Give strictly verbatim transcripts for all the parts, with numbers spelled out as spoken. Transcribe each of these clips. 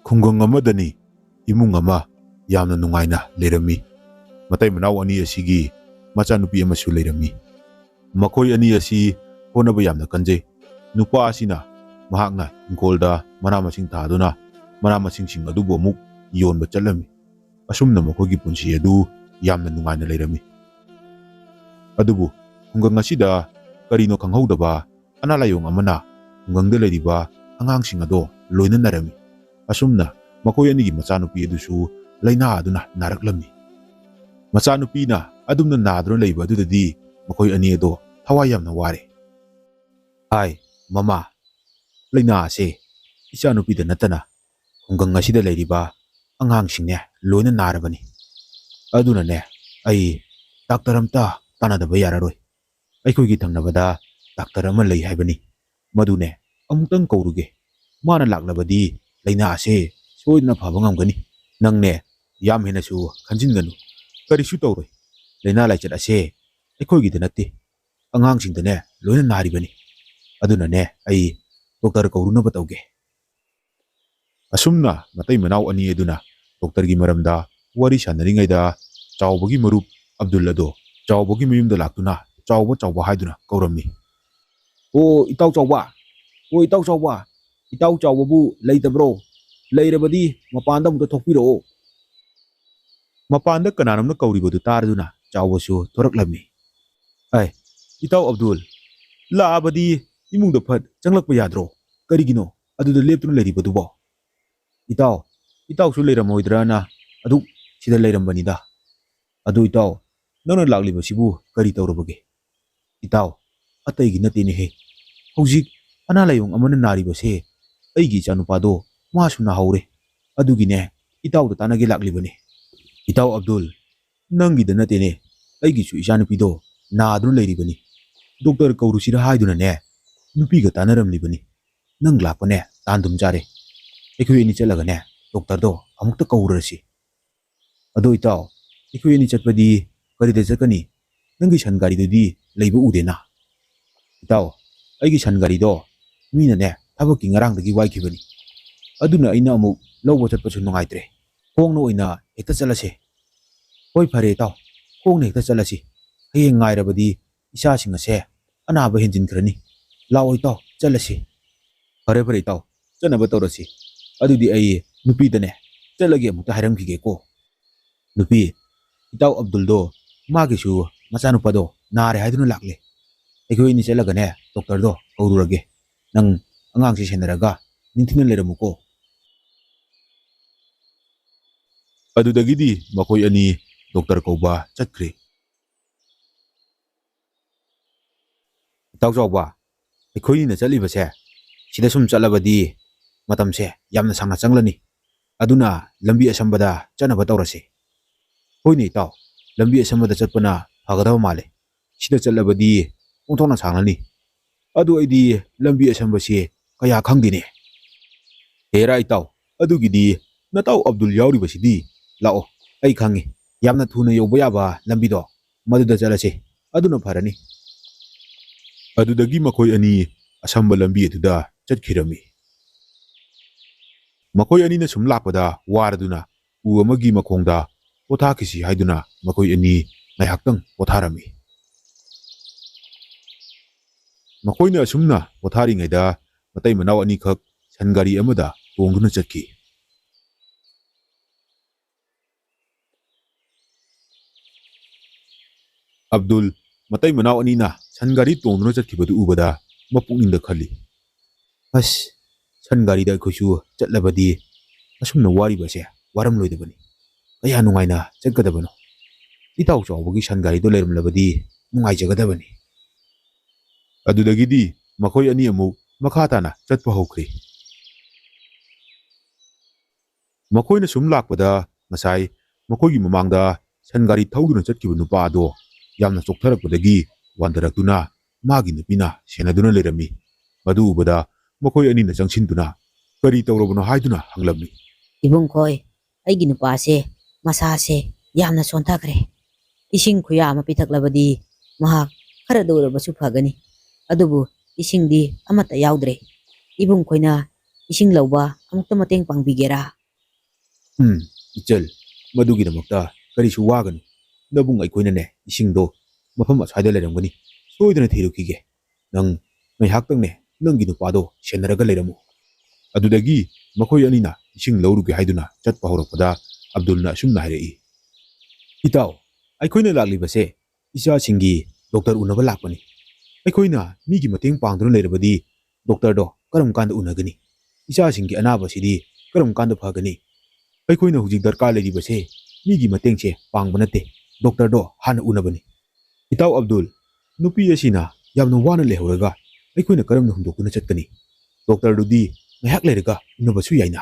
ꯈꯨꯡꯒꯪ ꯑꯃꯗꯅꯤ ꯏꯃꯨꯡ ꯑꯃ ꯌꯥꯝꯅ ꯅꯨꯡꯉꯥꯏꯅ ꯂꯩꯔꯝꯃꯤ꯫ ꯃꯇꯩ ꯃꯅꯥꯎ ꯑꯅꯤ ꯑꯁꯤꯒꯤ ꯃꯆꯥꯅꯨꯄꯤ ꯑꯃꯁꯨ ꯂꯩꯔꯝꯃꯤ꯫ ꯃꯈꯣꯏ ꯑꯅꯤ ꯑꯁꯤ ꯍꯣꯠꯅꯕ ꯌꯥꯝꯅ ꯀꯟꯖꯩ꯫ ꯅꯨꯄꯥ ꯑꯁꯤꯅ ꯃꯍꯥꯛꯅ ꯏꯪꯈꯣꯜꯗ ꯃꯅꯥ ꯃꯁꯤꯡ ꯊꯥꯗꯨꯅ ꯃꯅꯥ ꯃꯁꯤꯡꯁꯤꯡ ꯑꯗꯨꯕꯨ ꯑꯃꯨꯛ ꯌꯣꯟꯕ ꯆꯠꯂꯝꯃꯤ꯫ ꯑꯁꯨꯝꯅ ꯃꯈꯣꯏꯒꯤ ꯄꯨꯟꯁꯤ ꯑꯗꯨ ꯌꯥꯝꯅ ꯅꯨꯡꯉꯥꯏꯅ ꯂꯩꯔꯝꯃꯤ꯫ ꯑꯗꯨꯕꯨ ꯈꯨꯡꯒꯪ ꯑꯁꯤꯗ ꯀꯔꯤꯅꯣ ꯈꯪꯍꯧꯗꯕ ꯑꯅꯥ ꯂꯥꯏꯌꯣꯡ ꯑꯃꯅ ꯈꯨꯡꯒꯪꯗ ꯂꯩꯔꯤꯕ ꯑꯉꯥꯡꯁꯤꯡ ꯑꯗꯣ ꯂꯣꯏꯅ ꯅꯥꯔꯝꯃꯤ꯫ ꯑꯁꯨꯝꯅ ꯃꯈꯣꯏ ꯑꯅꯤꯒꯤ ꯃꯆꯥꯅꯨꯄꯤ ꯑꯗꯨꯁꯨ ꯂꯥꯏꯅꯥ ꯑꯗꯨꯅ ꯅꯥꯔꯛꯂꯝꯃꯤ꯫ ꯃꯆꯥꯅꯨꯄꯤꯅ ꯑꯗꯨꯝꯅ ꯅꯥꯗꯨꯅ ꯂꯩꯕ ꯑꯗꯨꯗꯗꯤ ꯃꯈꯣꯏ ꯑꯅꯤ ꯑꯗꯣ ꯊꯋꯥꯏ ꯌꯥꯝꯅ ꯋꯥꯔꯦ꯫ "ꯍꯥꯏ, ꯃꯃꯥ, ꯂꯥꯏꯅꯥ ꯑꯁꯦ ꯏꯆꯥꯅꯨꯄꯤꯗ ꯅꯠꯇꯅ ꯈꯨꯡꯒꯪ ꯑꯁꯤꯗ ꯂꯩꯔꯤꯕ ꯑꯉꯥꯡꯁꯤꯡꯅꯦ ꯂꯣꯏꯅ ꯅꯥꯔꯕꯅꯤ꯫ ꯑꯗꯨꯅꯅꯦ, ꯑꯩ ꯗꯥꯛꯇꯔ ꯑꯝꯇ ꯇꯥꯟꯅꯗꯕ ꯌꯥꯔꯔꯣꯏ꯫ ꯑꯩꯈꯣꯏꯒꯤ ꯊꯪꯅꯕꯗ ꯗꯥꯛꯇꯔ ꯑꯃ ꯂꯩ ꯍꯥꯏꯕꯅꯤ꯫ ꯃꯗꯨꯅꯦ ꯑꯃꯨꯛꯇꯪ ꯀꯧꯔꯨꯒꯦ꯫ ꯃꯥꯅ ꯂꯥꯛꯂꯕꯗꯤ ꯂꯥꯏꯅꯥ ꯑꯁꯦ ꯁꯣꯏꯗꯅ ꯐꯕ ꯉꯝꯒꯅꯤ꯫ ꯅꯪꯅꯦ ꯌꯥꯝ ꯍꯦꯟꯅꯁꯨ ꯈꯟꯖꯤꯟꯒꯅꯨ꯫ ꯀꯔꯤꯁꯨ ꯇꯧꯔꯣꯏ꯫ ꯂꯥꯏꯅꯥ ꯂꯥꯏꯆꯠ ꯑꯁꯦ ꯑꯩꯈꯣꯏꯒꯤꯗ ꯅꯠꯇꯦ, ꯑꯉꯥꯡꯁꯤꯡꯗꯅꯦ ꯂꯣꯏꯅ ꯅꯥꯔꯤꯕꯅꯤ꯫ ꯑꯗꯨꯅꯅꯦ ꯑꯩ ꯗꯣꯛꯇꯔ ꯀꯧꯔꯨꯅꯕ ꯇꯧꯒꯦ"꯫ ꯑꯁꯨꯝꯅ ꯃꯇꯩ ꯃꯅꯥꯎ ꯑꯅꯤ ꯑꯗꯨꯅ ꯗꯣꯛꯇꯔꯒꯤ ꯃꯔꯝꯗ ꯋꯥꯔꯤ ꯁꯥꯟꯅꯔꯤꯉꯩꯗ ꯆꯥꯎꯕꯒꯤ ꯃꯔꯨꯞ ꯑꯕꯗꯨꯜ ꯑꯗꯣ ꯆꯥꯎꯕꯒꯤ ꯃꯌꯨꯝꯗ ꯂꯥꯛꯇꯨꯅ "ꯆꯥꯎꯕ, ꯆꯥꯎꯕ" ꯍꯥꯏꯗꯨꯅ ꯀꯧꯔꯝꯃꯤ꯫ "ꯑꯣ, ꯏꯇꯥꯎ ꯆꯥꯎꯕ! ꯑꯣ, ꯏꯇꯥꯎ ꯆꯥꯎꯕ! ꯏꯇꯥꯎ ꯆꯥꯎꯕꯕꯨ ꯂꯩꯇꯕ꯭ꯔꯣ? ꯂꯩꯔꯕꯗꯤ ꯃꯄꯥꯟꯗ ꯑꯃꯨꯛꯇ ꯊꯣꯛꯄꯤꯔꯛꯑꯣ"꯫ ꯃꯄꯥꯟꯗ ꯀꯅꯥꯅꯣꯝꯅ ꯀꯧꯔꯤꯕꯗꯨ ꯇꯥꯔꯗꯨꯅ ꯆꯥꯎꯕꯁꯨ ꯊꯣꯔꯛꯂꯝꯃꯤ꯫ "ꯑꯦ, ꯏꯇꯥꯎ ꯑꯕꯗꯨꯜ, ꯂꯥꯛꯑꯕꯗꯤ ꯏꯃꯨꯡꯗ ꯐꯠ ꯆꯪꯂꯛꯄ ꯌꯥꯗ꯭ꯔꯣ? ꯀꯔꯤꯒꯤꯅꯣ ꯑꯗꯨꯗ ꯂꯦꯞꯇꯨꯅ ꯂꯩꯔꯤꯕꯗꯨꯕꯣ?" "ꯏꯇꯥꯎ, ꯏꯇꯥꯎꯁꯨ ꯂꯩꯔꯝꯃꯣꯏꯗ꯭ꯔꯅ ꯑꯗꯨꯛ ꯁꯤꯗ ꯂꯩꯔꯝꯕꯅꯤꯗ꯫ ꯑꯗꯨ ꯏꯇꯥꯎ, ꯅꯪꯅ ꯂꯥꯛꯂꯤꯕꯁꯤꯕꯨ ꯀꯔꯤ ꯇꯧꯔꯕꯒꯦ?" "ꯏꯇꯥꯎ, ꯑꯇꯩꯒꯤ ꯅꯠꯇꯦꯅꯦꯍꯦ꯫ ꯍꯧꯖꯤꯛ ꯑꯅꯥ ꯂꯥꯏꯌꯣꯡ ꯑꯃꯅ ꯅꯥꯔꯤꯕꯁꯦ ꯑꯩꯒꯤ ꯏꯆꯥꯅꯨꯄꯥꯗꯣ ꯃꯥꯁꯨ ꯅꯥꯍꯧꯔꯦ꯫ ꯑꯗꯨꯒꯤꯅꯦ ꯏꯇꯥꯎꯗ ꯇꯥꯟꯅꯒꯦ ꯂꯥꯛꯂꯤꯕꯅꯤ꯫ ꯏꯇꯥꯎ ꯑꯕꯗꯨꯜ, ꯅꯪꯒꯤꯗ ꯅꯠꯇꯦꯅꯦ, ꯑꯩꯒꯤꯁꯨ ꯏꯆꯥꯅꯨꯄꯤꯗꯣ ꯅꯥꯗꯨꯅ ꯂꯩꯔꯤꯕꯅꯤ꯫ ꯗꯣꯛꯇꯔ ꯀꯧꯔꯨꯁꯤꯔ ꯍꯥꯏꯗꯨꯅꯅꯦ ꯅꯨꯄꯤꯒ ꯇꯥꯟꯅꯔꯝꯂꯤꯕꯅꯤ꯫ ꯅꯪ ꯂꯥꯛꯄꯅꯦ ꯇꯥꯟꯗꯨꯝ ꯆꯥꯔꯦ꯫ ꯑꯩꯈꯣꯏ ꯑꯅꯤ ꯆꯠꯂꯒꯅꯦ ꯗꯣꯛꯇꯔꯗꯣ ꯑꯃꯨꯛꯇ ꯀꯧꯔꯨꯔꯁꯤ꯫ ꯑꯗꯣ ꯏꯇꯥꯎ, ꯑꯩꯈꯣꯏ ꯑꯅꯤ ꯆꯠꯄꯗꯤ ꯀꯔꯤꯗ ꯆꯠꯀꯅꯤ? ꯅꯪꯒꯤ ꯁꯟ ꯒꯥꯔꯤꯗꯨꯗꯤ ꯂꯩꯕ ꯎꯗꯦꯅ?" "ꯏꯇꯥꯎ, ꯑꯩꯒꯤ ꯁꯟ ꯒꯥꯔꯤꯗꯣ ꯃꯤꯅꯅꯦ ꯊꯕꯛꯀꯤ ꯉꯔꯥꯡꯗꯒꯤ ꯋꯥꯏꯈꯤꯕꯅꯤ꯫ ꯑꯗꯨꯅ ꯑꯩꯅ ꯑꯃꯨꯛ ꯂꯧꯕ ꯆꯠꯄꯁꯨ ꯅꯨꯡꯉꯥꯏꯇ꯭ꯔꯦ꯫ ꯈꯣꯡꯅ ꯑꯣꯏꯅ ꯍꯦꯛꯇ ꯆꯠꯂꯁꯦ꯫ ꯍꯣꯏ, ꯐꯔꯦ ꯏꯇꯥꯎ, ꯈꯣꯡꯅ ꯍꯦꯛꯇ ꯆꯠꯂꯁꯤ꯫ ꯍꯌꯦꯡ ꯉꯥꯏꯔꯕꯗꯤ ꯏꯆꯥꯁꯤꯡ ꯑꯁꯦ ꯑꯅꯥꯕ ꯍꯦꯟꯖꯤꯟꯈ꯭ꯔꯅꯤ꯫ ꯂꯥꯛꯑꯣ ꯏꯇꯥꯎ, ꯆꯠꯂꯁꯤ꯫ ꯐꯔꯦ, ꯐꯔꯦ ꯏꯇꯥꯎ, ꯆꯠꯅꯕ ꯇꯧꯔꯁꯤ꯫ ꯑꯗꯨꯗꯤ ꯑꯩ ꯅꯨꯄꯤꯗꯅꯦ ꯆꯠꯂꯒꯦ ꯑꯃꯨꯛꯇ ꯍꯥꯏꯔꯝꯈꯤꯒꯦꯀꯣ꯫ ꯅꯨꯄꯤ, ꯏꯇꯥꯎ ꯑꯕꯗꯨꯜꯗꯣ, ꯃꯥꯒꯤꯁꯨ ꯃꯆꯥꯅꯨꯄꯥꯗꯣ ꯅꯥꯔꯦ ꯍꯥꯏꯗꯨꯅ ꯂꯥꯛꯂꯦ꯫ ꯑꯩꯈꯣꯏ ꯑꯅꯤ ꯆꯠꯂꯒꯅꯦ ꯗꯣꯛꯇꯔꯗꯣ ꯀꯧꯔꯨꯔꯒꯦ꯫ ꯅꯪ ꯑꯉꯥꯡꯁꯤ ꯁꯦꯟꯅꯔꯒ ꯅꯤꯡꯊꯤꯅ ꯂꯩꯔꯝꯃꯨꯀꯣ꯫ ꯑꯗꯨꯗꯒꯤꯗꯤ ꯃꯈꯣꯏ ꯑꯅꯤ ꯗꯣꯛꯇꯔ ꯀꯧꯕ ꯆꯠꯈ꯭ꯔꯦ꯫ ꯏꯇꯥꯎ ꯆꯥꯎꯕ, ꯑꯩꯈꯣꯏꯅꯤꯅ ꯆꯠꯂꯤꯕꯁꯦ ꯁꯤꯗ ꯁꯨꯝ ꯆꯠꯂꯕꯗꯤ ꯃꯇꯝꯁꯦ ꯌꯥꯝꯅ ꯁꯥꯡꯅ ꯆꯪꯂꯅꯤ꯫ ꯑꯗꯨꯅ ꯂꯝꯕꯤ ꯑꯁꯝꯕꯗ ꯆꯠꯅꯕ ꯇꯧꯔꯁꯤ꯫ ꯍꯣꯏꯅꯦ ꯏꯇꯥꯎ, ꯂꯝꯕꯤ ꯑꯁꯝꯕꯗ ꯆꯠꯄꯅ ꯐꯒꯗꯕ ꯃꯥꯜꯂꯦ꯫ ꯁꯤꯗ ꯆꯠꯂꯕꯗꯤ ꯑꯣꯟꯊꯣꯛꯅ ꯁꯥꯡꯂꯅꯤ꯫ ꯑꯗꯨ ꯑꯩꯗꯤ ꯂꯝꯕꯤ ꯑꯁꯝꯕꯁꯤ ꯀꯌꯥ ꯈꯪꯗꯦꯅꯦ꯫ ꯍꯦꯔꯥ ꯏꯇꯥꯎ, ꯑꯗꯨꯒꯤꯗꯤ ꯅꯇꯥꯎ ꯑꯕꯗꯨꯜ ꯌꯥꯎꯔꯤꯕꯁꯤꯗꯤ꯫ ꯂꯥꯛꯑꯣ, ꯑꯩ ꯈꯪꯉꯤ꯫ ꯌꯥꯝꯅ ꯊꯨꯅ ꯌꯧꯕ ꯌꯥꯕ ꯂꯝꯕꯤꯗꯣ, ꯃꯗꯨꯗ ꯆꯠꯂꯁꯤ꯫ ꯑꯗꯨꯅ ꯐꯔꯅꯤ꯫ ꯑꯗꯨꯗꯒꯤ ꯃꯈꯣꯏ ꯑꯅꯤ ꯑꯁꯝꯕ ꯂꯝꯕꯤ ꯑꯗꯨꯗ ꯆꯠꯈꯤꯔꯝꯃꯤ꯫ ꯃꯈꯣꯏ ꯑꯅꯤꯅ ꯁꯨꯝ ꯂꯥꯛꯄꯗ ꯋꯥꯔꯗꯨꯅ ꯎ ꯑꯃꯒꯤ ꯃꯈꯣꯡꯗ ꯄꯣꯊꯥꯈꯤꯁꯤ ꯍꯥꯏꯗꯨꯅ ꯃꯈꯣꯏ ꯑꯅꯤ ꯉꯥꯏꯍꯥꯛꯇꯪ ꯄꯣꯊꯥꯔꯝꯃꯤ꯫ ꯃꯈꯣꯏꯅ ꯑꯁꯨꯝꯅ ꯄꯣꯊꯥꯔꯤꯉꯩꯗ ꯃꯇꯩ ꯃꯅꯥꯎ ꯑꯅꯤꯈꯛ ꯁꯟ ꯒꯥꯔꯤ ꯑꯃꯗ ꯇꯣꯡꯗꯨꯅ ꯆꯠꯈꯤ꯫ ꯑꯕꯗꯨꯜ, ꯃꯇꯩ ꯃꯅꯥꯎ ꯑꯅꯤꯅ ꯁꯟ ꯒꯥꯔꯤ ꯇꯣꯡꯗꯨꯅ ꯆꯠꯈꯤꯕꯗꯨ ꯎꯕꯗ ꯃꯄꯨꯛꯅꯤꯡꯗ ꯈꯜꯂꯤ, "ꯑꯁ, ꯁꯟ ꯒꯥꯔꯤꯗ ꯑꯩꯈꯣꯏꯁꯨ ꯆꯠꯂꯕꯗꯤ ꯑꯁꯨꯝꯅ ꯋꯥꯔꯤꯕꯁꯦ ꯋꯥꯔꯝꯂꯣꯏꯗꯕꯅꯤ꯫ ꯀꯌꯥ ꯅꯨꯡꯉꯥꯏꯅ ꯆꯠꯀꯗꯕꯅꯣ꯫ ꯏꯇꯥꯎ ꯆꯥꯎꯕꯒꯤ ꯁꯟ ꯒꯥꯔꯤꯗꯣ ꯂꯩꯔꯝꯂꯕꯗꯤ ꯅꯨꯡꯉꯥꯏꯖꯒꯗꯕꯅꯤ"꯫ ꯑꯗꯨꯗꯒꯤꯗꯤ ꯃꯈꯣꯏ ꯑꯅꯤ ꯑꯃꯨꯛ ꯃꯈꯥ ꯇꯥꯅ ꯆꯠꯄ ꯍꯧꯈ꯭ꯔꯦ꯫ ꯃꯈꯣꯏꯅ ꯁꯨꯝ ꯂꯥꯛꯄꯗ ꯉꯁꯥꯏ ꯃꯈꯣꯏꯒꯤ ꯃꯃꯥꯡꯗ ꯁꯟ ꯒꯥꯔꯤ ꯊꯧꯗꯨꯅ ꯆꯠꯈꯤꯕ ꯅꯨꯄꯥ ꯑꯗꯣ ꯌꯥꯝꯅ ꯆꯣꯛꯊꯔꯛꯄꯗꯒꯤ ꯋꯥꯟꯊꯔꯛꯇꯨꯅ ꯃꯥꯒꯤ ꯅꯨꯄꯤꯅ ꯁꯦꯟꯅꯗꯨꯅ ꯂꯩꯔꯝꯃꯤ꯫ ꯃꯗꯨ ꯎꯕꯗ ꯃꯈꯣꯏ ꯑꯅꯤꯅ ꯆꯪꯁꯤꯟꯗꯨꯅ ꯀꯔꯤ ꯇꯧꯔꯕꯅꯣ ꯍꯥꯏꯗꯨꯅ ꯍꯪꯂꯝꯃꯤ꯫ "ꯏꯕꯨꯡꯈꯣꯏ, ꯑꯩꯒꯤ ꯅꯨꯄꯥꯁꯦ ꯃꯁꯥꯁꯦ ꯌꯥꯝꯅ ꯁꯣꯟꯊꯈ꯭ꯔꯦ꯫ ꯏꯁꯤꯡ ꯈꯨꯌꯥ ꯑꯃ ꯄꯤꯊꯛꯂꯕꯗꯤ ꯃꯍꯥꯛ ꯈꯔꯗ ꯑꯣꯏꯔꯕꯁꯨ ꯐꯒꯅꯤ꯫ ꯑꯗꯨꯕꯨ ꯏꯁꯤꯡꯗꯤ ꯑꯃꯠꯇ ꯌꯥꯎꯗ꯭ꯔꯦ꯫ ꯏꯕꯨꯡꯈꯣꯏꯅ ꯏꯁꯤꯡ ꯂꯧꯕ ꯑꯃꯨꯛꯇ ꯃꯇꯦꯡ ꯄꯥꯡꯕꯤꯒꯦꯔꯥ? ꯎꯝ, ꯏꯆꯜ, ꯃꯗꯨꯒꯤꯗꯃꯛꯇ ꯀꯔꯤꯁꯨ ꯋꯥꯒꯅꯨ꯫ ꯅꯕꯨꯡ ꯑꯩꯈꯣꯏꯅꯅꯦ, ꯏꯁꯤꯡꯗꯣ ꯃꯐꯝ ꯑꯁ꯭ꯋꯥꯏꯗ ꯂꯩꯔꯝꯒꯅꯤ, ꯁꯣꯏꯗꯅ ꯊꯤꯔꯨꯈꯤꯒꯦ꯫ ꯅꯪ ꯉꯥꯏꯍꯥꯛꯇꯪꯅꯦ, ꯅꯪꯒꯤ ꯅꯨꯄꯥꯗꯣ ꯁꯦꯟꯅꯔꯒ ꯂꯩꯔꯝꯃꯨ꯫ ꯑꯗꯨꯗꯒꯤ ꯃꯈꯣꯏ ꯑꯅꯤꯅ ꯏꯁꯤꯡ ꯂꯧꯔꯨꯒꯦ ꯍꯥꯏꯗꯨꯅ ꯆꯠꯄ ꯍꯧꯔꯛꯄꯗ ꯑꯕꯗꯨꯜꯅ ꯑꯁꯨꯝꯅ ꯍꯥꯏꯔꯛꯏ, "ꯏꯇꯥꯎ, ꯑꯩꯈꯣꯏꯅ ꯂꯥꯛꯂꯤꯕꯁꯦ ꯏꯆꯥꯁꯤꯡꯒꯤ ꯗꯣꯛꯇꯔ ꯎꯅꯕ ꯂꯥꯛꯄꯅꯤ꯫ ꯑꯩꯈꯣꯏꯅ ꯃꯤꯒꯤ ꯃꯇꯦꯡ ꯄꯥꯡꯗꯨꯅ ꯂꯩꯔꯕꯗꯤ ꯗꯣꯛꯇꯔꯗꯣ ꯀꯔꯝ ꯀꯥꯟꯗ ꯎꯅꯒꯅꯤ? ꯏꯆꯥꯁꯤꯡꯒꯤ ꯑꯅꯥꯕꯁꯤꯗꯤ ꯀꯔꯝ ꯀꯥꯟꯗ ꯐꯒꯅꯤ? ꯑꯩꯈꯣꯏꯅ ꯍꯧꯖꯤꯛ ꯗꯔꯀꯥꯔ ꯂꯩꯔꯤꯕꯁꯦ ꯃꯤꯒꯤ ꯃꯇꯦꯡꯁꯦ ꯄꯥꯡꯕ ꯅꯠꯇꯦ, ꯗꯣꯛꯇꯔꯗꯣ ꯍꯥꯟꯅ ꯎꯅꯕꯅꯤ꯫" "ꯏꯇꯥꯎ ꯑꯕꯗꯨꯜ, ꯅꯨꯄꯤ ꯑꯁꯤꯅ ꯌꯥꯝꯅ ꯋꯥꯅ ꯂꯩꯍꯧꯔꯒ ꯑꯩꯈꯣꯏꯅ ꯀꯔꯝꯅ ꯍꯨꯟꯗꯣꯛꯇꯨꯅ ꯆꯠꯀꯅꯤ? ꯗꯣꯛꯇꯔꯗꯨꯗꯤ ꯉꯥꯏꯍꯥꯛ ꯂꯩꯔꯒ ꯎꯅꯕꯁꯨ ꯌꯥꯏꯅ꯫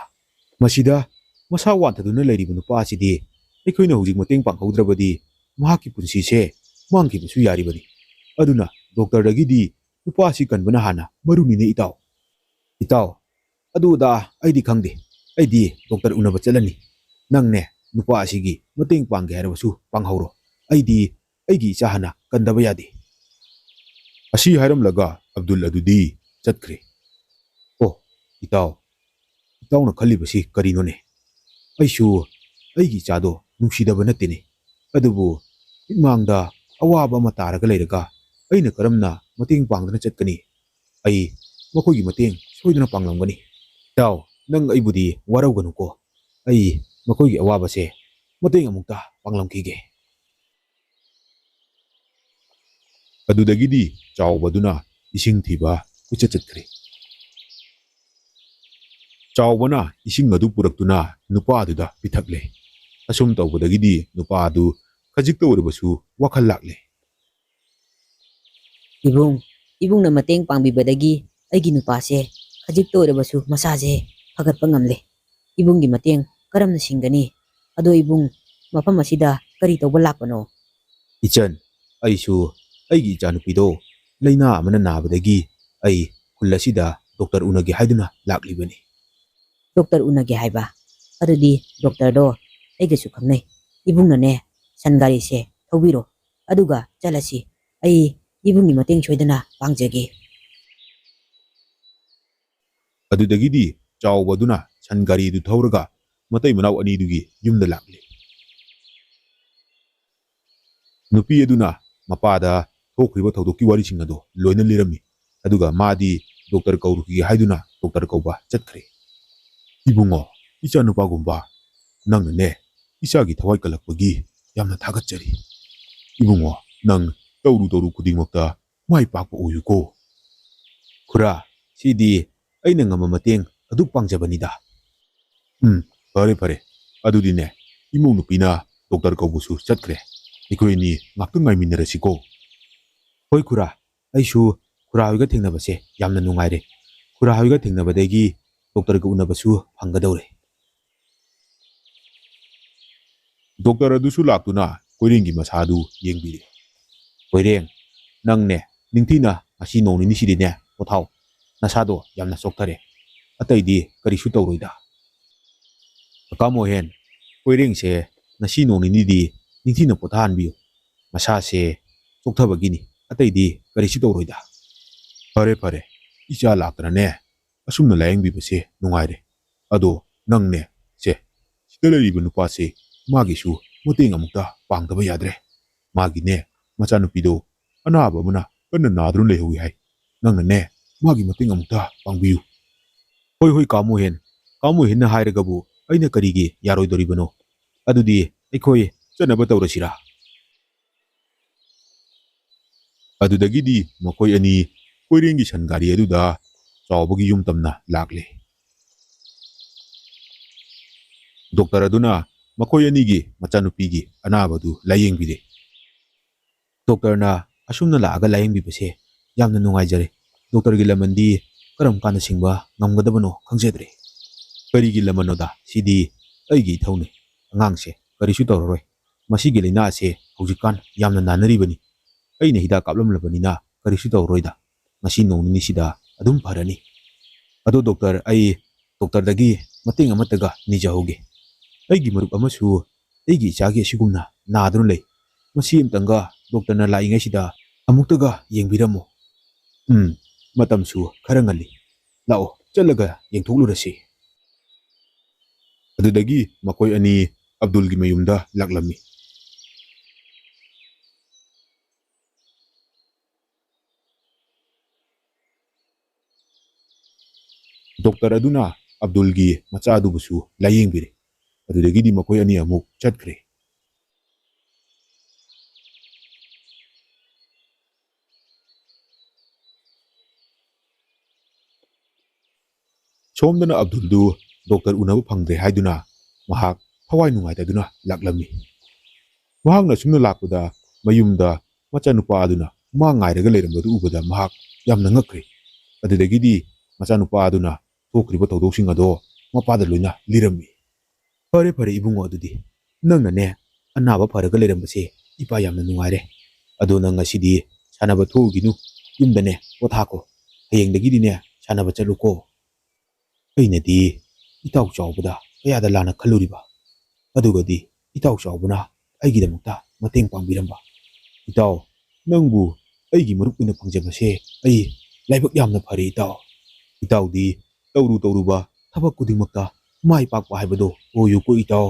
ꯃꯁꯤꯗ ꯃꯁꯥ ꯋꯥꯟꯊꯗꯨꯅ ꯂꯩꯔꯤꯕ ꯅꯨꯄꯥ ꯑꯁꯤꯗꯤ ꯑꯩꯈꯣꯏꯅ ꯍꯧꯖꯤꯛ ꯃꯇꯦꯡ ꯄꯥꯡꯍꯧꯗ꯭ꯔꯕꯗꯤ ꯃꯍꯥꯛꯀꯤ ꯄꯨꯟꯁꯤꯁꯦ ꯃꯥꯡꯈꯤꯕꯁꯨ ꯌꯥꯔꯤꯕꯅꯤ꯫ ꯑꯗꯨꯅ ꯗꯣꯛꯇꯔꯗꯒꯤꯗꯤ ꯅꯨꯄꯥ ꯑꯁꯤ ꯀꯟꯕꯅ ꯍꯥꯟꯅ ꯃꯔꯨꯅꯤꯅꯦ ꯏꯇꯥꯎ꯫" "ꯏꯇꯥꯎ, ꯑꯗꯨ ꯑꯗꯥ ꯑꯩꯗꯤ ꯈꯪꯗꯦ꯫ ꯑꯩꯗꯤ ꯗꯣꯛꯇꯔ ꯎꯅꯕ ꯆꯠꯂꯅꯤ꯫ ꯅꯪꯅꯦ, ꯅꯨꯄꯥ ꯑꯁꯤꯒꯤ ꯃꯇꯦꯡ ꯄꯥꯡꯒꯦ ꯍꯥꯏꯔꯕꯁꯨ ꯄꯥꯡꯍꯧꯔꯣ꯫ ꯑꯩꯗꯤ ꯑꯩꯒꯤ ꯏꯆꯥ ꯍꯥꯟꯅ ꯀꯟꯗꯕ ꯌꯥꯗꯦ꯫" ꯑꯁꯤ ꯍꯥꯏꯔꯝꯂꯒ ꯑꯕꯗꯨꯜ ꯑꯗꯨꯗꯤ ꯆꯠꯈ꯭ꯔꯦ꯫ "ꯑꯣ, ꯏꯇꯥꯎ, ꯏꯇꯥꯎꯅ ꯈꯜꯂꯤꯕꯁꯤ ꯀꯔꯤꯅꯣꯅꯦ? ꯑꯩꯁꯨ ꯑꯩꯒꯤ ꯏꯆꯥꯗꯣ ꯅꯨꯡꯁꯤꯗꯕ ꯅꯠꯇꯦꯅꯦ꯫ ꯑꯗꯨꯕꯨ ꯃꯤꯠꯃꯥꯡꯗ ꯑꯋꯥꯕ ꯑꯃ ꯇꯥꯔꯒ ꯂꯩꯔꯒ ꯑꯩꯅ ꯀꯔꯝꯅ ꯃꯇꯦꯡ ꯄꯥꯡꯗꯨꯅ ꯆꯠꯀꯅꯤ? ꯑꯩ ꯃꯈꯣꯏꯒꯤ ꯃꯇꯦꯡ ꯁꯣꯏꯗꯅ ꯄꯥꯡꯂꯝꯒꯅꯤ꯫ ꯏꯇꯥꯎ, ꯅꯪ ꯑꯩꯕꯨꯗꯤ ꯋꯥꯔꯧꯒꯅꯨꯀꯣ꯫ ꯑꯩ ꯃꯈꯣꯏꯒꯤ ꯑꯋꯥꯕꯁꯦ ꯃꯇꯦꯡ ꯑꯃꯨꯛꯇ ꯄꯥꯡꯂꯝꯈꯤꯒꯦ꯫" ꯑꯗꯨꯗꯒꯤꯗꯤ ꯆꯥꯎꯕꯗꯨꯅ ꯏꯁꯤꯡ ꯊꯤꯕ ꯀꯣꯏꯆꯠ ꯆꯠꯈ꯭ꯔꯦ꯫ ꯆꯥꯎꯕꯅ ꯏꯁꯤꯡ ꯑꯗꯨ ꯄꯨꯔꯛꯇꯨꯅ ꯅꯨꯄꯥꯗꯨꯗ ꯄꯤꯊꯛꯂꯦ꯫ ꯑꯁꯨꯝ ꯇꯧꯕꯗꯒꯤꯗꯤ ꯅꯨꯄꯥ ꯑꯗꯨ ꯈꯖꯤꯛꯇ ꯑꯣꯏꯔꯕꯁꯨ ꯋꯥꯈꯜ ꯂꯥꯛꯂꯦ꯫ "ꯏꯕꯨꯡ, ꯏꯕꯨꯡꯅ ꯃꯇꯦꯡ ꯄꯥꯡꯕꯤꯕꯗꯒꯤ ꯑꯩꯒꯤ ꯅꯨꯄꯥꯁꯦ ꯈꯖꯤꯛꯇ ꯑꯣꯏꯔꯕꯁꯨ ꯃꯁꯥꯁꯦ ꯐꯒꯠꯄ ꯉꯝꯂꯦ꯫ ꯏꯕꯨꯡꯒꯤ ꯃꯇꯦꯡ ꯀꯔꯝꯅ ꯁꯤꯡꯒꯅꯤ? ꯑꯗꯣ ꯏꯕꯨꯡ, ꯃꯐꯝ ꯑꯁꯤꯗ ꯀꯔꯤ ꯇꯧꯕ ꯂꯥꯛꯄꯅꯣ?" "ꯏꯆꯟ, ꯑꯩꯁꯨ ꯑꯩꯒꯤ ꯏꯆꯥꯅꯨꯄꯤꯗꯣ ꯂꯥꯏꯅꯥ ꯑꯃꯅ ꯅꯥꯕꯗꯒꯤ ꯑꯩ ꯈꯨꯜ ꯑꯁꯤꯗ ꯗꯣꯛꯇꯔ ꯎꯅꯒꯦ ꯍꯥꯏꯗꯨꯅ ꯂꯥꯛꯂꯤꯕꯅꯤ꯫" "ꯗꯣꯛꯇꯔ ꯎꯅꯒꯦ ꯍꯥꯏꯕ? ꯑꯗꯨꯗꯤ ꯗꯣꯛꯇꯔꯗꯣ ꯑꯩꯒꯁꯨ ꯈꯪꯅꯩ꯫ ꯏꯕꯨꯡꯅꯅꯦ, ꯁꯟ ꯒꯥꯔꯤꯁꯦ ꯊꯧꯕꯤꯔꯣ, ꯑꯗꯨꯒ ꯆꯠꯂꯁꯤ꯫ ꯑꯩ ꯏꯕꯨꯡꯒꯤ ꯃꯇꯦꯡ ꯁꯣꯏꯗꯅ ꯄꯥꯡꯖꯒꯦ꯫" ꯑꯗꯨꯗꯒꯤꯗꯤ ꯆꯥꯎꯕ ꯑꯗꯨꯅ ꯁꯟ ꯒꯥꯔꯤꯗꯨ ꯊꯧꯔꯒ ꯃꯇꯩ ꯃꯅꯥꯎ ꯑꯅꯤꯗꯨꯒꯤ ꯌꯨꯝꯗ ꯂꯥꯛꯂꯦ꯫ ꯅꯨꯄꯤ ꯑꯗꯨꯅ ꯃꯄꯥꯗ ꯊꯣꯛꯈ꯭ꯔꯤꯕ ꯊꯧꯗꯣꯛꯀꯤ ꯋꯥꯔꯤꯁꯤꯡ ꯑꯗꯨ ꯂꯣꯏꯅ ꯂꯤꯔꯝꯃꯤ꯫ ꯑꯗꯨꯒ ꯃꯥꯗꯤ ꯗꯣꯛꯇꯔ ꯀꯧꯔꯨꯈꯤꯒꯦ ꯍꯥꯏꯗꯨꯅ ꯗꯣꯛꯇꯔ ꯀꯧꯕ ꯆꯠꯈ꯭ꯔꯦ꯫ "ꯏꯕꯨꯡꯉꯣ, ꯏꯆꯥꯅꯨꯄꯥꯒꯨꯝꯕ, ꯅꯪꯅꯅꯦ ꯏꯆꯥꯒꯤ ꯊꯋꯥꯏ ꯀꯜꯂꯛꯄꯒꯤ ꯌꯥꯝꯅ ꯊꯥꯒꯠꯆꯔꯤ꯫ ꯏꯕꯨꯡꯉꯣ, ꯅꯪ ꯇꯧꯔꯨ ꯇꯧꯔꯨ ꯈꯨꯗꯤꯡꯃꯛꯇ ꯃꯥꯏ ꯄꯥꯛꯄ ꯑꯣꯏꯌꯨꯀꯣ꯫" "ꯈꯨꯔꯥ, ꯁꯤꯗꯤ ꯑꯩꯅ ꯉꯝꯕ ꯃꯇꯦꯡ ꯑꯗꯨ ꯄꯥꯡꯖꯕꯅꯤꯗ꯫" "ꯎꯝ, ꯐꯔꯦ ꯐꯔꯦ꯫ ꯑꯗꯨꯗꯤꯅꯦ, ꯏꯃꯧ ꯅꯨꯄꯤꯅ ꯗꯣꯛꯇꯔ ꯀꯧꯕꯁꯨ ꯆꯠꯈ꯭ꯔꯦ꯫ ꯑꯩꯈꯣꯏ ꯑꯅꯤ ꯉꯥꯛꯇꯪ ꯉꯥꯏꯃꯤꯟꯅꯔꯁꯤꯀꯣ꯫" "ꯍꯣꯏ ꯈꯨꯔꯥ, ꯑꯩꯁꯨ ꯈꯨꯔꯥ ꯍꯣꯏꯒ ꯊꯦꯡꯅꯕꯁꯦ ꯌꯥꯝꯅ ꯅꯨꯡꯉꯥꯏꯔꯦ꯫ ꯈꯨꯔꯥ ꯍꯣꯏꯒ ꯊꯦꯡꯅꯕꯗꯒꯤ ꯗꯣꯛꯇꯔꯒ ꯎꯅꯕꯁꯨ ꯐꯪꯒꯗꯧꯔꯦ꯫" ꯗꯣꯛꯇꯔ ꯑꯗꯨꯁꯨ ꯂꯥꯛꯇꯨꯅ ꯀꯣꯏꯔꯦꯡꯒꯤ ꯃꯁꯥꯗꯨ ꯌꯦꯡꯕꯤꯔꯦ꯫ "ꯀꯣꯏꯔꯦꯡ, ꯅꯪꯅꯦ ꯅꯤꯡꯊꯤꯅ ꯉꯁꯤ ꯅꯣꯡ ꯅꯤꯅꯤꯁꯤꯗꯤꯅꯦ ꯄꯣꯊꯥꯎ꯫ ꯅꯁꯥꯗꯣ ꯌꯥꯝꯅ ꯆꯣꯛꯊꯔꯦ꯫ ꯑꯇꯩꯗꯤ ꯀꯔꯤꯁꯨ ꯇꯧꯔꯣꯏꯗ꯫" "ꯀꯀꯥ ꯃꯣꯍꯦꯟ, ꯀꯣꯏꯔꯦꯡꯁꯦ ꯉꯁꯤ ꯅꯣꯡ ꯅꯤꯅꯤꯗꯤ ꯅꯤꯡꯊꯤꯅ ꯄꯣꯊꯥꯍꯟꯕꯤꯌꯨ꯫ ꯃꯁꯥꯁꯦ ꯆꯣꯛꯊꯕꯒꯤꯅꯤ, ꯑꯇꯩꯗꯤ ꯀꯔꯤꯁꯨ ꯇꯧꯔꯣꯏꯗ꯫" "ꯐꯔꯦ ꯐꯔꯦ, ꯏꯆꯥ ꯂꯥꯛꯇꯅꯅꯦ ꯑꯁꯨꯝꯅ ꯂꯥꯌꯦꯡꯕꯤꯕꯁꯦ ꯅꯨꯡꯉꯥꯏꯔꯦ꯫ ꯑꯗꯣ ꯅꯪꯅꯦ, ꯁꯦ, ꯁꯤꯗ ꯂꯩꯔꯤꯕ ꯅꯨꯄꯥꯁꯦ, ꯃꯥꯒꯤꯁꯨ ꯃꯇꯦꯡ ꯑꯃꯨꯛꯇ ꯄꯥꯡꯗꯕ ꯌꯥꯗ꯭ꯔꯦ꯫ ꯃꯥꯒꯤꯅꯦ ꯃꯆꯥꯅꯨꯄꯤꯗꯣ ꯑꯅꯥꯕ ꯑꯃꯅ ꯀꯟꯅ ꯅꯥꯗꯨꯅ ꯂꯩꯍꯧꯏ ꯍꯥꯏ꯫ ꯅꯪꯅꯅꯦ ꯃꯥꯒꯤ ꯃꯇꯦꯡ ꯑꯃꯨꯛꯇ ꯄꯥꯡꯕꯤꯌꯨ꯫" "ꯍꯣꯏ ꯍꯣꯏ, ꯀꯥ ꯃꯣꯍꯦꯟ, ꯀꯥ ꯃꯣꯍꯦꯟꯅ ꯍꯥꯏꯔꯒꯕꯨ ꯑꯩꯅ ꯀꯔꯤꯒꯤ ꯌꯥꯔꯣꯏꯗꯣꯔꯤꯕꯅꯣ? ꯑꯗꯨꯗꯤ ꯑꯩꯈꯣꯏ ꯆꯠꯅꯕ ꯇꯧꯔꯁꯤꯔꯥ?" ꯑꯗꯨꯗꯒꯤꯗꯤ ꯃꯈꯣꯏ ꯑꯅꯤ ꯀꯣꯏꯔꯦꯡꯒꯤ ꯁꯟ ꯒꯥꯔꯤ ꯑꯗꯨꯗ ꯆꯥꯎꯕꯒꯤ ꯌꯨꯝ ꯇꯝꯅ ꯂꯥꯛꯂꯦ꯫ ꯗꯣꯛꯇꯔ ꯑꯗꯨꯅ ꯃꯈꯣꯏ ꯑꯅꯤꯒꯤ ꯃꯆꯥꯅꯨꯄꯤꯒꯤ ꯑꯅꯥꯕꯗꯨ ꯂꯥꯌꯦꯡꯕꯤꯔꯦ꯫ "ꯗꯣꯛꯇꯔꯅ ꯑꯁꯨꯝꯅ ꯂꯥꯛꯑꯒ ꯂꯥꯌꯦꯡꯕꯤꯕꯁꯦ ꯌꯥꯝꯅ ꯅꯨꯡꯉꯥꯏꯖꯔꯦ꯫ ꯗꯣꯛꯇꯔꯒꯤ ꯂꯃꯟꯗꯤ ꯀꯔꯝ ꯀꯥꯟꯗ ꯁꯤꯡꯕ ꯉꯝꯒꯗꯕꯅꯣ ꯈꯪꯖꯗ꯭ꯔꯦ꯫" "ꯀꯔꯤꯒꯤ ꯂꯃꯟꯅꯣꯗ? ꯁꯤꯗꯤ ꯑꯩꯒꯤ ꯏꯊꯧꯅꯤ꯫ ꯑꯉꯥꯡꯁꯦ ꯀꯔꯤꯁꯨ ꯇꯧꯔꯔꯣꯏ꯫ ꯃꯁꯤꯒꯤ ꯂꯥꯏꯅꯥ ꯑꯁꯦ ꯍꯧꯖꯤꯛꯀꯥꯟ ꯌꯥꯝꯅ ꯅꯥꯅꯔꯤꯕꯅꯤ꯫ ꯑꯩꯅ ꯍꯤꯗꯥꯛ ꯀꯥꯞꯂꯝꯂꯕꯅꯤꯅ ꯀꯔꯤꯁꯨ ꯇꯧꯔꯔꯣꯏꯗ꯫ ꯉꯁꯤ ꯅꯣꯡ ꯅꯤꯅꯤꯁꯤꯗ ꯑꯗꯨꯝ ꯐꯔꯅꯤ꯫ ꯑꯗꯣ ꯗꯣꯛꯇꯔ, ꯑꯩ ꯗꯣꯛꯇꯔꯗꯒꯤ ꯃꯇꯦꯡ ꯑꯃꯠꯇꯒ ꯅꯤꯖꯍꯧꯒꯦ꯫ ꯑꯩꯒꯤ ꯃꯔꯨꯞ ꯑꯃꯁꯨ ꯑꯩꯒꯤ ꯏꯆꯥꯒꯤ ꯑꯁꯤꯒꯨꯝꯅ ꯅꯥꯗꯨꯅ ꯂꯩ꯫ ꯃꯁꯤ ꯑꯝꯇꯪꯒ ꯗꯣꯛꯇꯔꯅ ꯂꯥꯛꯏꯉꯩꯁꯤꯗ ꯑꯃꯨꯛꯇꯒ ꯌꯦꯡꯕꯤꯔꯝꯃꯨ꯫" "ꯎꯝ, ꯃꯇꯝꯁꯨ ꯈꯔ ꯉꯜꯂꯤ꯫ ꯂꯥꯛꯑꯣ, ꯆꯠꯂꯒ ꯌꯦꯡꯊꯣꯛꯂꯨꯔꯁꯤ꯫ ꯑꯗꯨꯗꯒꯤ ꯃꯈꯣꯏ ꯑꯅꯤ ꯑꯕꯗꯨꯜꯒꯤ ꯃꯌꯨꯝꯗ ꯂꯥꯛꯂꯝꯃꯤ꯫ ꯗꯣꯛꯇꯔ ꯑꯗꯨꯅ ꯑꯕꯗꯨꯜꯒꯤ ꯃꯆꯥ ꯑꯗꯨꯕꯨꯁꯨ ꯂꯥꯌꯦꯡꯕꯤꯔꯦ꯫ ꯑꯗꯨꯗꯒꯤꯗꯤ ꯃꯈꯣꯏ ꯑꯅꯤ ꯑꯃꯨꯛ ꯆꯠꯈ꯭ꯔꯦ꯫ ꯁꯣꯝꯗꯅ ꯑꯕꯗꯨꯜꯗꯨ ꯗꯣꯛꯇꯔ ꯎꯅꯕ ꯐꯪꯗ꯭ꯔꯦ ꯍꯥꯏꯗꯨꯅ ꯃꯍꯥꯛ ꯊꯋꯥꯏ ꯅꯨꯡꯉꯥꯏꯇꯗꯨꯅ ꯂꯥꯛꯂꯝꯃꯤ꯫ ꯃꯍꯥꯛꯅ ꯁꯨꯝꯅ ꯂꯥꯛꯄꯗ ꯃꯌꯨꯝꯗ ꯃꯆꯥꯅꯨꯄꯥ ꯑꯗꯨꯅ ꯃꯥ ꯉꯥꯏꯔꯒ ꯂꯩꯔꯝꯕꯗꯨ ꯎꯕꯗ ꯃꯍꯥꯛ ꯌꯥꯝꯅ ꯉꯛꯈ꯭ꯔꯦ꯫ ꯑꯗꯨꯗꯒꯤꯗꯤ ꯃꯆꯥꯅꯨꯄꯥ ꯑꯗꯨꯅ ꯊꯣꯛꯈ꯭ꯔꯤꯕ ꯊꯧꯗꯣꯛꯁꯤꯡ ꯑꯗꯣ ꯃꯄꯥꯗ ꯂꯣꯏꯅ ꯂꯤꯔꯝꯃꯤ꯫ "ꯐꯔꯦ, ꯐꯔꯦ ꯏꯕꯨꯡꯉꯣ, ꯑꯗꯨꯗꯤ ꯅꯪꯅꯅꯦ ꯑꯅꯥꯕ ꯐꯔꯒ ꯂꯩꯔꯝꯕꯁꯦ ꯏꯄꯥ ꯌꯥꯝꯅ ꯅꯨꯡꯉꯥꯏꯔꯦ꯫ ꯑꯗꯣ ꯅꯪ ꯉꯁꯤꯗꯤ ꯁꯥꯟꯅꯕ ꯊꯣꯛꯎꯈꯤꯅꯨ, ꯌꯨꯝꯗꯅꯦ ꯄꯣꯊꯥꯀꯣ꯫ ꯍꯌꯦꯡꯗꯒꯤꯗꯤꯅꯦ ꯁꯥꯟꯅꯕ ꯆꯠꯂꯨꯀꯣ꯫ ꯑꯩꯅꯗꯤ ꯏꯇꯥꯎ ꯆꯥꯎꯕꯗ ꯀꯌꯥꯗ ꯂꯥꯟꯅ ꯈꯜꯂꯨꯔꯤꯕ, ꯑꯗꯨꯒꯗꯤ ꯏꯇꯥꯎ ꯆꯥꯎꯕꯅ ꯑꯩꯒꯤꯗꯃꯛꯇ ꯃꯇꯦꯡ ꯄꯥꯡꯕꯤꯔꯝꯕ꯫ ꯏꯇꯥꯎ, ꯅꯪꯕꯨ ꯑꯩꯒꯤ ꯃꯔꯨꯞ ꯑꯣꯏꯅ ꯐꯪꯖꯕꯁꯦ ꯑꯩ ꯂꯥꯏꯕꯛ ꯌꯥꯝꯅ ꯐꯔꯦ ꯏꯇꯥꯎ꯫ ꯏꯇꯥꯎꯗꯤ ꯇꯧꯔꯨ ꯇꯧꯔꯨꯕ ꯊꯕꯛ ꯈꯨꯗꯤꯡꯃꯛꯇ ꯃꯥꯏ ꯄꯥꯛꯄ ꯍꯥꯏꯕꯗꯣ ꯑꯣꯏꯌꯨꯀꯣ ꯏꯇꯥꯎ"꯫